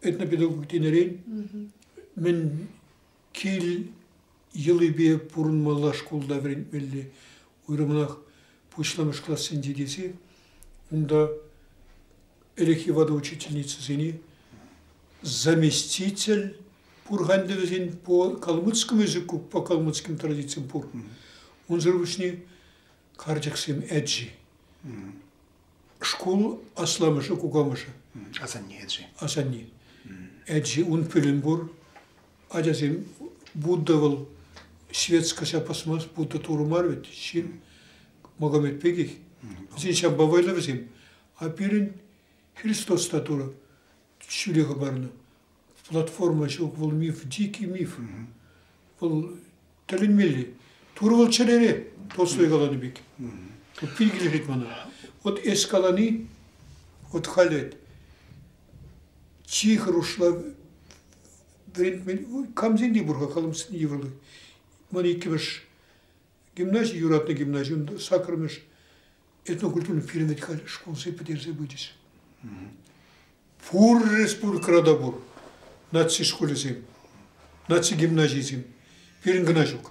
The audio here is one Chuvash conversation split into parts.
Этнопедагог тенӗрен мӗн кил йӑлипе пурӑнмалла шкулта вӗрентмелле. Уйрӑмах пуҫламӑш классенче тесе унта ӗлӗкхи ватӑ учительницӑсене заместитель пур-ха ӗнтӗ вӗсен по калмыцкому языку, по калмыцким традициям пур. Унсӑр пуҫне карчӑксем эджи. Шкул асламӑшӗ, кукамӑшӗ. Асанне эджи. Асанне. Эджи ун пӳлӗм пур. Ачасем Будда вӑл светская ҫапӑсмасть, Будда турӑ мар вӗт, ҫын Магомед пекех. Вӗсен ҫавпа вӑйлӑ вӗсем. А пирӗн Христос та турӑ ҫӳле хӑпарнӑ. Платформа ҫук, вӑл миф, дикий миф. Вӑл тӗлӗнмелли. Турӑ вӑл чӗрере, Толстой каланӑ пек. Вот пит килӗшет мана. Вот эс калани, вот халӗ чи хӑрушла вӗрентме, камсен те пур-ха, калӑмсен йывӑрлӑх. Ман иккӗмӗш гимнази, юратнӑ гимнази, саккӑрмӗш этнокультурный пирӗн вӗт халь шкулсем пӗтерсе пычӗҫ. Пур республикӑра та пур наци шкулӗсем, наци гимназийӗсем. Пирӗн кӑна ҫук.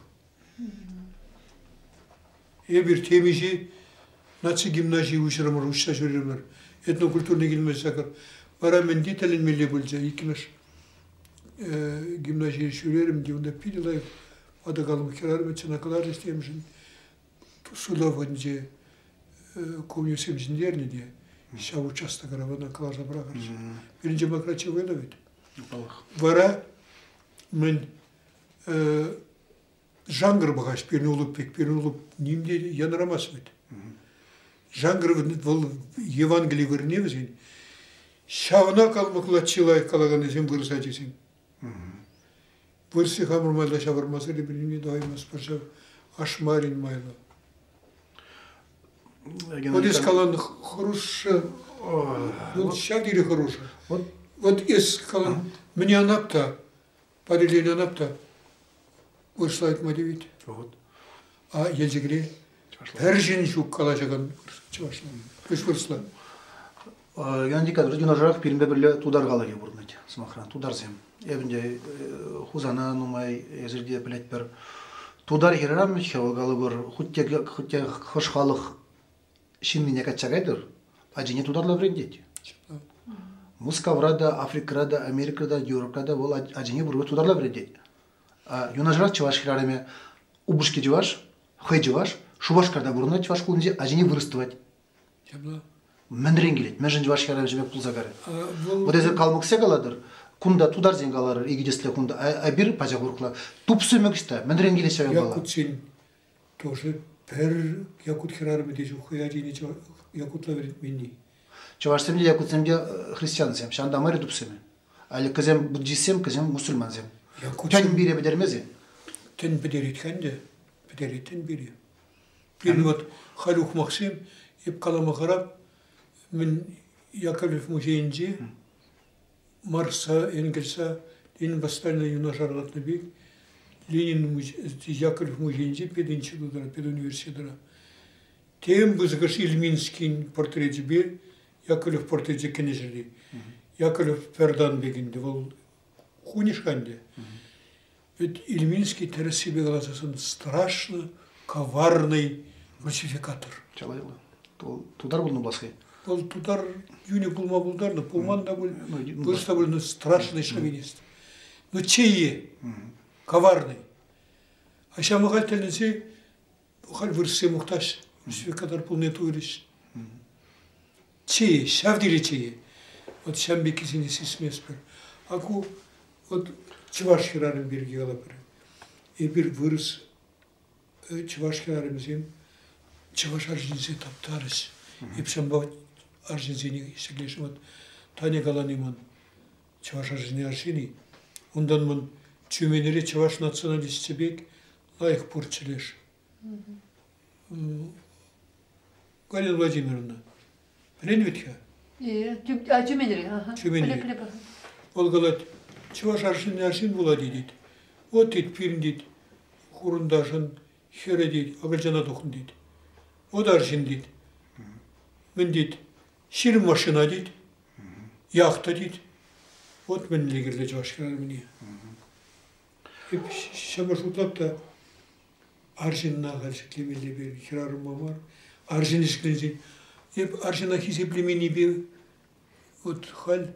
Эпир темиҫе наци гимназийӗ уҫрӑмӑр, уҫса ҫӳрерӗмӗр. Этнокультурный гимнази сакӑр. Вара мӗнте тӗлӗнмелле пулчӗ. Иккӗмӗш гимназие ҫӳрерӗм те унта питӗ лайӑх ватӑ калӑм хӗрарӑмӗ чӑна кӑларчӗҫ темшӗн. Суйлав вӑхӑтӗнче коммунистсем ҫӗнтернӗ те ҫав участокра вӑна кӑларса пӑрахрӗҫ. Пирӗн демократи вӑйлӑ вӗт. Вара мӗн жанр пӑхаҫ пирӗн улӑп пек, пирӗн улӑп ним те янӑрамасть вӗт. Жанр вӑл Евангели вырӑнне вӗсен. Ҫавна калмӑкла чи лайӑх калаканнисем вырӑс ачисем. Вырси хамӑр майлӑ ҫавӑрмасӑр эпир ниме тӑваймастпӑр ҫав Ашмарин майлӑ. Вот эс калан хӑрушӑ, вӑл ҫав тери хӑрушӑ. Вот эс калан, мӗне анап та, парилен анап та, вырӑсла ыйтма тивет. Вот. А Елчӗкре пӗр ҫын ҫук калаҫакан чӑвашла, пуҫ вырӑсла. Геннадий Николаевич, юнашарах пирӗнпе пӗрле тутар халӑхӗ пурӑнать, сӑмахран, тутарсем. Эпӗ ӗнтӗ Хусана нумай эсир те пӗлетпӗр. Тутар хӗрарӑм вӗт-ха вӑл калӑпӑр, хуть те, хуть те хӑш халӑх ҫыннине качча кайтӑр, ачине тутарла вӗрентет. Мускавра та, Африкӑра та, Америкӑра та, Европӑра та вӑл ачине пурпӗр тутарла вӗрентет. Юнашарах чӑваш хӗрарӑмӗ упӑшки чӑваш, хӑй чӑваш, Шупашкарта пурӑнать чӑваш хулинче, ачине вырӑс тӑвать. Ҫапла. Мӗнрен килет? Мӗншӗн чӑваш хӗрарӑмӗ пек пулса карӗ? Вот эсир калмӑксе калатӑр, кунта тутарсен каларӑр, икӗ тӗслӗ кунта, а эпир пачах урӑхла. Тупсӑмӗ ӑҫта? Мӗнрен килет ҫав япала? Якутсен тоже пӗр якут хӗрарӑмӗ те ҫук хӑй ачине якутла вӗрентменни. Чӑвашсем те, якутсем те христиансем, ҫавӑнта мар тупсӑмӗ. Алӗккӗсем буддистсем, кӗсем мусульмансем. Якутсем Тӗн пире пӗтермесе. Тӗн пӗтерет-ха ӗнтӗ, пӗтерет тӗн пире. Пирӗн вот халь ухмахсем, эп калама хӑрап, мӗн Яковлев музейӗнче Марса, Энгельса, Ленин Бастальна юнашар лартнӑ пек Ленин Яковлев музейӗнче пединститутра, педуниверситетра тем пысӑкӑш Ильминскин портречӗпе Яковлев портречӗ кӗнӗ ҫӗрте. Яковлев пӗртан пек ӗнтӗ вӑл хунӗ-ха ӗнтӗ. Ведь Ильминский тӗрӗссипе каласассӑн страшно коварный русификатор. Чалайлы. Тутар пулнӑ пулас-и? Вӑл тутар юнӗ пулма пултарнӑ, пулман та пуль, вырӑс та пуль, но страшный шовинист. Ну чее, коварный. А ҫав вӑхӑт тӗлӗнсе халь вырӑссем мухтаҫ, русификатор пулни туйрӗҫ. Чее, ҫав тери чее. Вот ҫав пеккисене сисместпӗр. А ку вот чӑваш хӗрарӑм пирки калатпӑр. Эпир вырӑс чӑваш хӗрарӑмӗсем чӑваш арҫынсене таптарӗҫ. Эп ҫавӑнпа арҫынсене ҫӗклешӗм. Вот Таня калани ман чӑваш арҫынни арҫын-и? Унтан ман Тюменьре чӑваш националисчӗ пек лайӑх пурччӗ леш. Галина Владимировна, пӗлен вӗт-ха? Тюменьре. Тюменьре. Вӑл калать, чӑваш арҫынни арҫын пулать тет. Вот тет, пирӗн тет, хурӑнташӑн хӗрӗ тет, акӑлчана тухнӑ тет. Вот арҫын тет. Мӗн тет, 20 машина тет, яхта тет. Вот мӗнле кирлӗ чӑваш хӗрарӑмне. Эп ҫавна шутлап та арҫынна халь ҫӗклемелле пирӗн, хӗрарӑма мар. Арҫын ҫӗкленсен эп арҫынна хисеплеменнипе вот халь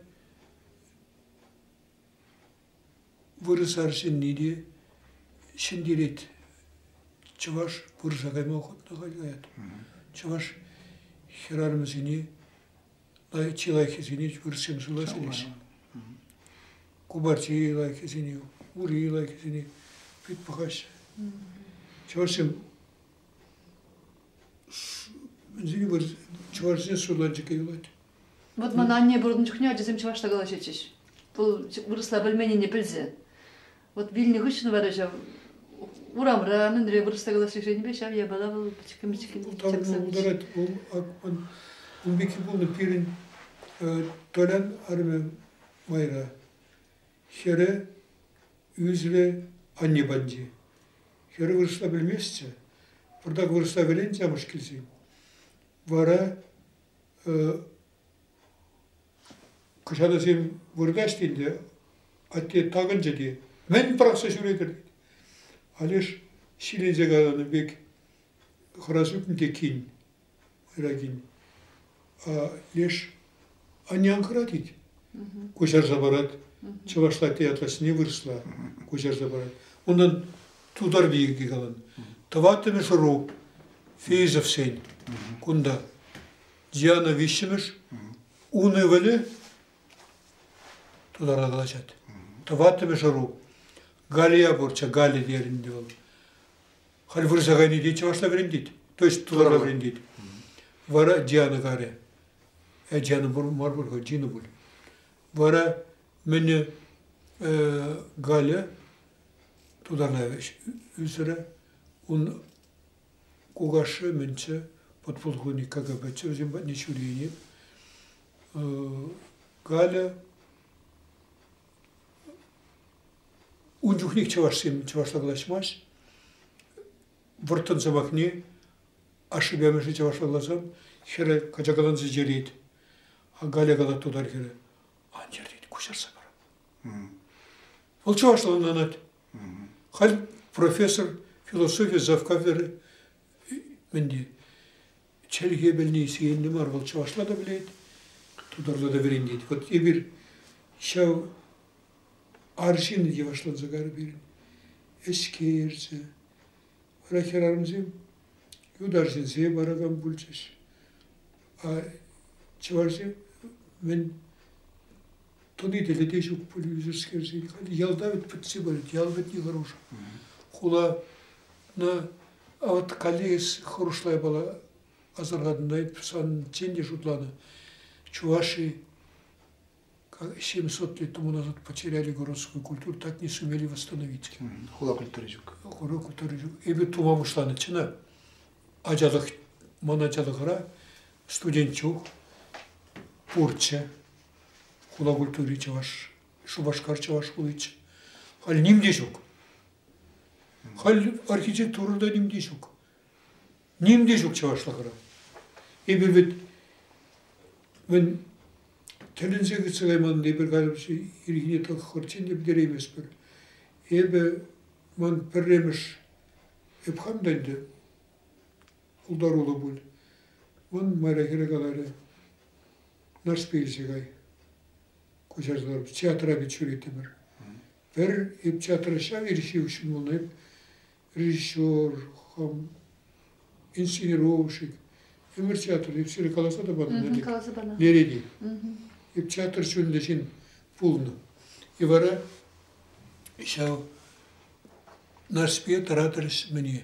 вырӑс арҫынни те ҫӗнтерет. Чӑваш вырӑса кайма охотно халь каять. Чӑваш хӗрарӑмӗсене чи лайӑххисене вырӑссем суйласа илеҫҫӗ. Купарчи лайӑххисене, ури лайӑххисене пит пӑхаҫҫӗ. Чӑвашсем чӑвашсен суйланчӑкӗ юлать. Вот ман анне пурӑннӑ чухне ачасем чӑвашла калаҫатчӗҫ. Вӑл вырӑсла пӗлменнине пӗлсе. Вот вилнӗ хыҫҫӑн вара ҫав урамра, мӗнре вырӑсла калаҫнипе ҫав япала вӑл пӗчӗккӗн-пӗчӗккӗн чакса пултарать. Ун пекки пулнӑ пирӗн Толян арӑмӗ майра. Хӗрӗ ӳсрӗ анне патӗнче. Хӗрӗ вырӑсла пӗлместчӗ. Пӑртак вырӑсла вӗренчӗ амӑш килсен. Вара Кӑҫатӑсем выртаҫ ӗнтӗ, атте такӑнчӗ те, мӗн пӑрахса ҫӳретӗр? А леш ҫиленсе каланӑ пек хӑрас ӳкнӗ те кин, майра кин. А леш анне ан хӑра тет, куҫарса парать. Чӑвашла атте ятлаҫнине вырӑсла куҫарса парать. Унтан тутар пирки калан. Тӑваттӑмӗш ӑру Фейзовсен кунта. Диана виҫҫӗмӗш, ун ывӑлӗ тутарла калаҫать. Тӑваттӑмӗш ӑру. Галия пурччӗ, Галя терӗ ӗнтӗ вӑл. Халь вырӑса кайни те чӑвашла вӗрентет, то есть тутарла вӗрентет. Вара Диана карӗ. Диана мар пуль-ха, Дина пуль. Вара мӗне Галя тутарла ӳсрӗ. Ун Кукашшӗ мӗнччӗ, подполковник КГБччӗ, вӗсем патне ҫӳренӗ. Галя ун чухнех чӑвашсем чӑвашла калаҫмасть. Вӑрттӑн сӑмахне ашшӗпе амӑшӗ чӑвашла каласан хӗрӗ качакаланса йӗрет. А Галя калать тутар хӗрӗ, ан йӗр тет, куҫарса парап. Вӑл чӑвашла ӑнланать. Халь профессор философи завкафедры мӗнте чӗлхе пӗлни сиенлӗ мар, вӑл чӑвашла та пӗлет, тутарла та вӗрентет. Вот эпир ҫав арҫын йӑвашланса кайрӗ пирӗн. Ӗҫке ерчӗ. Вара хӗрарӑмсем ют арҫынсем паракан пулчӗҫ. А чӑвашсем мӗн тӑни тӗлӗ те ҫук пуль ӳсӗрскерсен. Халь ялта вӗт пӗтсе пырать, ял пӗтни хӑрушӑ. Хулана а вот каллех хӑрушла япала асӑрхатӑн та санччен те шутланӑ. Чуваши 700 лет тому назад потеряли городскую культуру, так не сумели восстановить. Хула культури ҫук. Хула культури ҫук. Эпир тума пуҫланӑччӗ ачалӑх, ман ачалӑхра студент чух пурччӗ. Хула культури чӑваш, Шупашкар чӑваш хуличчӗ. Халь ним те ҫук. Халь архитектура та ним те ҫук. Ним те ҫук чӑвашлӑхра. Эпир вӗт мӗн тӗлӗнсе кӗтсе кайман эпир калӑпчӗ ирхине тӑххӑрччен те пӗтерейместпӗр. Эпӗ ман пӗрремӗш эп хам та ӗнтӗ пултаруллӑ пуль. Ман майра хӗрӗ каларӗ, Нарспи илсе кай. Куҫарса театра пит ҫӳреттӗмӗр. Пӗр эп театра ҫав ирхи ҫын пулнӑ эп режиссер, хам инсценировщик. Ӗмӗр театр, эп сире каласа та панӑ. Каласа панӑ. Лереди. Эп театр чунлӑ ҫын пулнӑ. И вара ҫав Нарспие тӑратрӗҫ мӗне.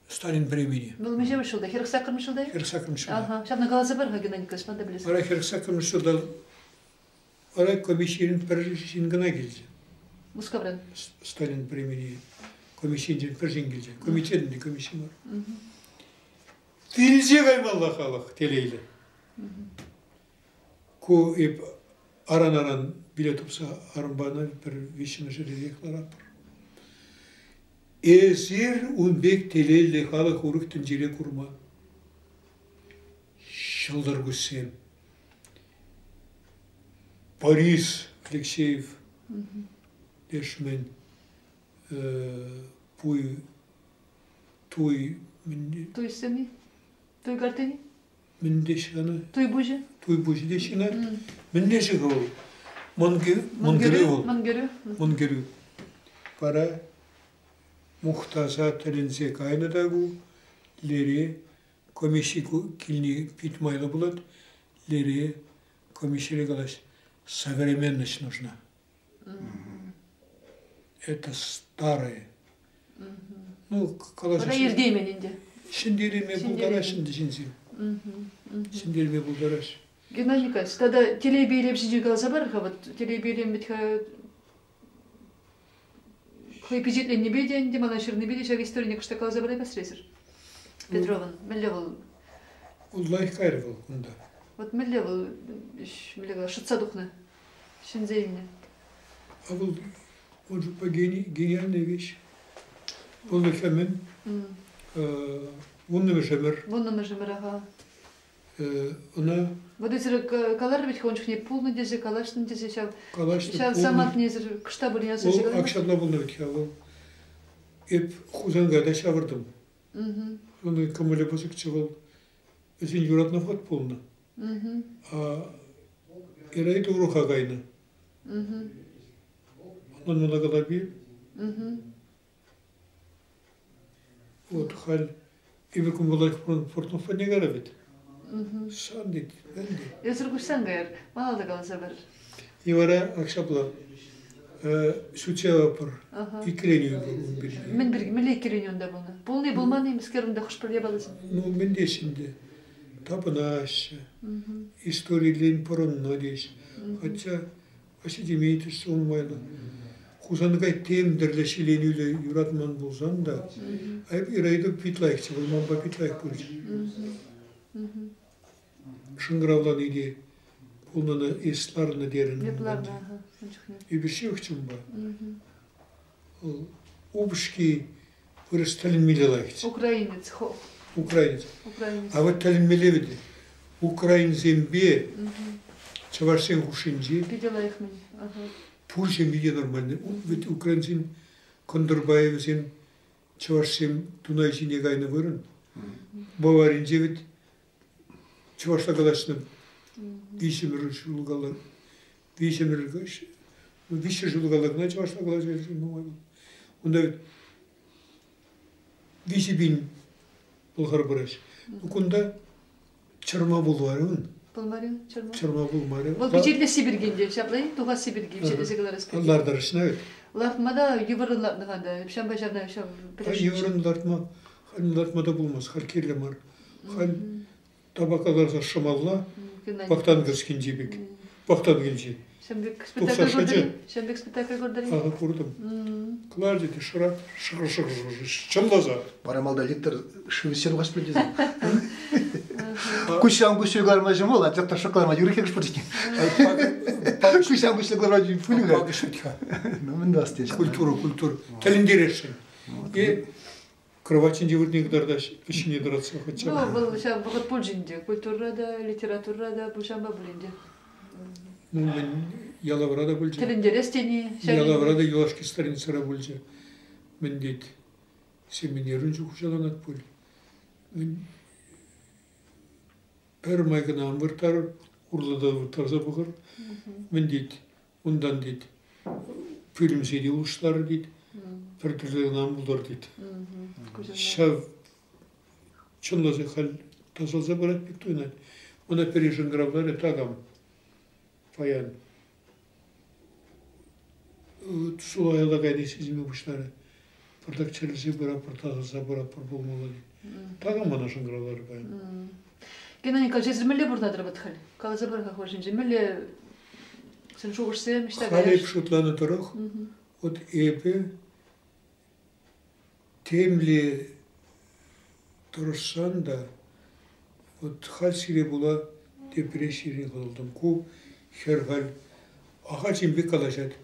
Сталин премине. Вӑл миҫемӗш ҫулта? 48-мӗш ҫулта? 48-мӗш ҫулта. Ага, ҫавна каласа пар-ха, Геннадий Николаевич, ман та пӗлес. Вара 48-мӗш ҫулта вара комиссирен пӗр ҫын кӑна килчӗ. Мускавран? Сталин премине комиссинчен пӗр ҫын килчӗ. Комитетӗн те комисси мар. Тилсе каймалла халӑх телейлӗ. Ку эп аран-аран билет тупса арӑмпана пӗр виҫҫӗмӗш ретех ларатпӑр. Эсир ун пек телейлӗ халӑх урӑх тӗнчере курман. Ҫӑлтӑр куҫсем. Парис. Алексеев лешмен пуй туй Туйсем-и? Туй картини? Мӗн теҫҫӗ ӑна? Туй пуҫӗ? Туй пуҫӗ теҫҫӗ ӑна. Мӗнле-ши вӑл? Мӑнкӗрӳ вӑл. Мӑнкӗрӳ. Мӑнкӗрӳ. Вара мухтаса тӗлӗнсе кайнӑ та ку лере комисси килни пит майлӑ пулать. Лере комиссире калаҫ, современность нужна. Это старое. Ну, калаҫ. Вара иртеймен ӗнтӗ. Ҫӗнтерме пултараҫ ӗнтӗ ҫынсем. Ҫӗнтерме пултараҫ. Геннадий Николаевич, тата телейпе илем ҫинчен каласа пар-ха. Вот телейпе илем вӗт-ха хӑй пичетленнипе те ӗнтӗ, мана ҫырнипе те ҫак историне кӑштах каласа параймастӑр-и Петровӑн мӗнле вӑл? Вӑл лайӑх кайрӗ вӑл кунта. Вот мӗнле вӑл, мӗнле шӑтса тухнӑ, ҫӗнсе илнӗ? А вӑл, он же гениальная вещь. Вӑл мӗн? Вуннӑмӗш ӗмӗр. Вуннӑмӗш ӗмӗр, аха. Ӑна Вот эсир каларӑр вӗт-ха ун чухне пулнӑ тесе, калаҫнӑ тесе ҫав калаҫнӑ, ҫав самантне эсир кӑшта пулин аса илсе Вӑл акҫапла пулнӑ вӗт-ха вӑл. Эп Хусанкайта ҫавӑртӑм. Унӑн кӑмӑлӗ пысӑкчӗ вӑл. Вӗсен юратнӑ вӑхӑт пулнӑ. А Ираида урока кайнӑ. Ӑнланмалла калапи. Вот халь эпир кун Портнов патне кайрӑм вӗт. Сан тет, мӗн тет. Эсир куҫсан кайӑр, малалла каласа пар. И вара ак ҫапла ҫутҫавапӑр иккӗленӳ пур ун пирки. Мӗн пирки, мӗнле иккӗленӳ унта пулнӑ? Пулни пулман-и, мӗскер унта хӑш-пӗр япаласем? Ну, мӗн теҫҫӗ ӗнтӗ, тапӑнаҫҫӗ, историлен пӑрӑннӑ теҫ. Хотя Василий Дмитриевич ун майлӑ. Хусанкай тем тӗрлӗ ҫиленӳллӗ юратман пулсан та, Ираида пит лайӑхчӗ, вӑл манпа пит лайӑх пулчӗ. Шӑнкӑравлани те пулнӑ эс ларнӑ терӗн. Эп ларнӑ, ага, ун чухне. Эпир ҫывӑхчӗ унпа. Вӑл упӑшки вырӑс тӗлӗнмелле лайӑхчӗ. Украинец. Украинец. Украинец. А вот тӗлӗнмелле вӗт. Украинсемпе чӑвашсен хушшинчи Питӗ лайӑх-мӗн. Пур ҫемье те нормальный. Ведь украинсен кӑнтӑрпа вӗсем чӑвашсем Дунай ҫине кайнӑ вырӑн. Баваринче ведь чӑвашла калаҫнӑ виҫӗмӗр ҫул кала виҫӗмӗр виҫҫӗ ҫул кала кӑна чӑвашла калаҫаҫҫӗ нумай. Унта ведь 3000 пӑлхар пыраҫ. Ну, кунта чӑрма пулмарӗ ун. Пулмарӗ чӑрма? Чӑрма пулмарӗ. Вӑл пичетлесси пирки ӗнтӗ, ҫапла-и? Тухасси пирки пичетлесе кӑларас пирки. Лартӑрӑшна вӗт. Лартма та йывӑррӑн лартнӑ-ха та. Ҫавӑнпа ҫавна ҫав пӗлесшӗнччӗ. Йывӑррӑн лартма, халь лартма та пулмасть, халь кирлӗ мар. Халь табака ларса шӑмалла, Вахтанговскинчи пек. Вахтангинчи. Ҫавӑн пек спектакль куртӑр-и? Ҫавӑн пек спектакль куртӑр-и? Ага, куртӑм. Кӑларчӗ те шӑрат, шӑкӑр-шӑкӑр чӑнласа. Вара малта литр шыв ӗҫсе тухас пуль тесе. Куҫран куҫҫуль кӑларма ҫӑмӑл, анчах та шӑкларма юрӑх хӗрӗш Куҫран куҫҫуль кӑларма пуль-ха. Пакӑш вӗт-ха. Ну, мӗн тӑвас тет. Культура, культура. Тӗлӗнтересшӗн. И кровать ҫинче выртни кӑтартаҫ, ҫине тӑратса хотя Ну, вӑл ҫав вӑхӑт пулчӗ ӗнтӗ. Культурӑра та, литературӑра та пуҫанма пуль ӗнтӗ. Ну, мӗн, Ялавра та пулчӗ. Тӗлӗнтерес тени. Ялавра та юлашки страницӑра пулчӗ. Мӗн тет, семинарӑн чух хуҫаланать пуль. Мӗн, пӗр май кӑна ан вырттарӑр, урлӑ та вырттарса пӑхӑр. Мӗн тет, унтан тет, пӳлӗмсене те улӑштарӑр тет, пӗр тӗрлӗ кӑна ан пултӑр тет. Ҫав чӑнласа халь тасалса пырать пек туйӑнать. Мана пӗри шӑнкӑравларӗ такам паян. Сулахайла кайни сисӗнме пуҫларӗ. Пӑртак чӗрӗлсе пыратпӑр, тасалса пыратпӑр пулмалла тет. Такам мана шӑнкӑравларӗ паян. Геннадий Николаевич, эсир мӗнле пурӑнатӑр вӑт халь? Каласа пар-ха хӑвӑр ҫинчен. Мӗнле сен шухӑшсем ӑҫта Халь эп шутланӑ тӑрӑх, вот эпӗ темле тӑрӑшсан та, вот халь сире пула тепре ҫирӗн хӑтӑлтӑм. Ку хӗр халь ахаль ҫын пек калаҫать.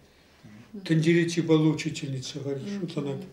Тӗнчере чи паллӑ учительница халь шутланать.